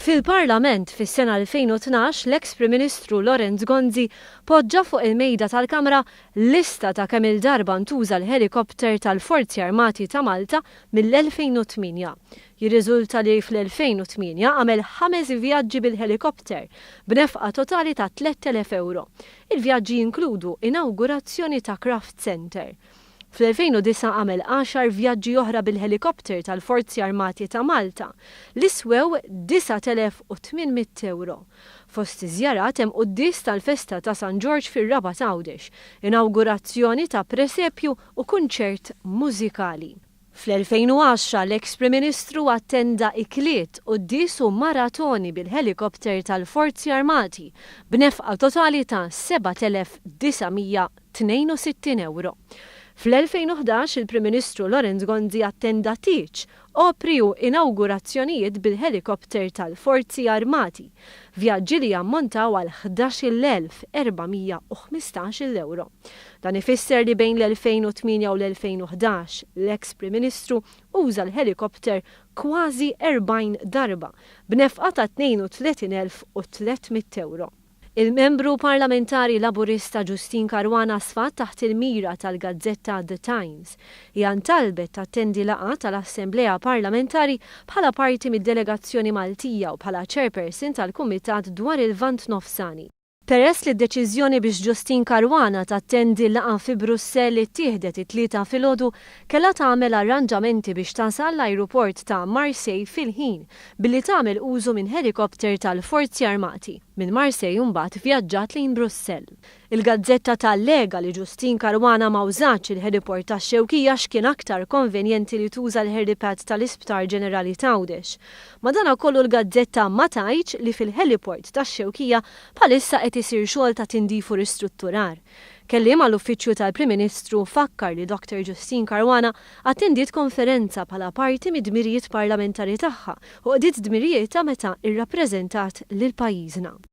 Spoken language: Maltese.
Fil-Parlament fis-sena 2012 l-eks Prim Ministru Lawrence Gonzi poġġa fuq il-mejda tal-Kamra lista ta' kemm-il darba ntuża l-ħelikopter tal-Forzi Armati ta' Malta mill-2008. Jirriżulta li fl-2008 għamel ħames vjaġġi bil-ħelikopter b'nefqa totali ta' 3,000 ewro. Il-vjaġġi jinkludu inawgurazzjoni ta' craft centre. Fl-2009 għamel għaxar vjaġġi oħra bil-ħelikopter tal-Forzi Armati ta' Malta li swew 9,800 ewro. Fost iż-żjarat hemm quddies tal-festa ta' San Ġorġ fir-Rabat Għawdex, inawgurazzjoni ta' presepju u kunċert mużikali. Fl-2010 l-eks Prim Ministru attenda ikliet, quddies u maratoni bil-ħelikopter tal-Forzi Armati b'nefqa totali ta' 7,962 ewro. Fl-2011 il-Prim Ministru Lawrence Gonzi attenda tieġ, opri u inawgurazzjonijiet bil-ħelikopter tal-Forzi Armati, vjaġġi li jammontaw għal 11,415 ewro. Dan ifisser li bejn l-2008 u l-2011 l-eks Prim Ministru uża l-ħelikopter kważi 40 darba b'nefqa ta' 32,300 ewro. Il-membru parlamentari Laburista Justyne Caruana sfat taħt il-mira tal-gazzetta The Times. Hija ntalbet tattendi laqgħa tal-Assemblea Parlamentari bħala parti mid-delegazzjoni Maltija u bħala chairperson tal-Kumitat dwar il-Lvant Nofsani. Peress li d-deċiżjoni biex Justyne Caruana tattendi laqgħa fi Brussell ittieħdet it-Tlieta filgħodu, kellha tagħmel arranġamenti biex tasal l-ajruport ta' Marseille fil-ħin billi tagħmel użu minn ħelikopter tal-Forzi Armati. Minn Marseille mbagħad vjaġġat lejn Brussell. Il-gazzetta tallega li Justyne Caruana ma użatx il-heliport tax-Xewkija x'kien aktar konvenjenti li tuża l-helipad tal-Isptar Ġenerali t'Għawdex. Madanakollu l-gazzetta ma tgħidx li fil-heliport tax-Xewkija bħalissa qed isir xogħol ta' tindif u ristrutturar. Kelliem għall-Uffiċċju tal-Prim Ministru fakkar li Dr Justyne Caruana attendiet konferenza bħala parti mid-dmirijiet parlamentari tagħha u qdiet dmirijietha meta rrappreżentat lil pajjiżna.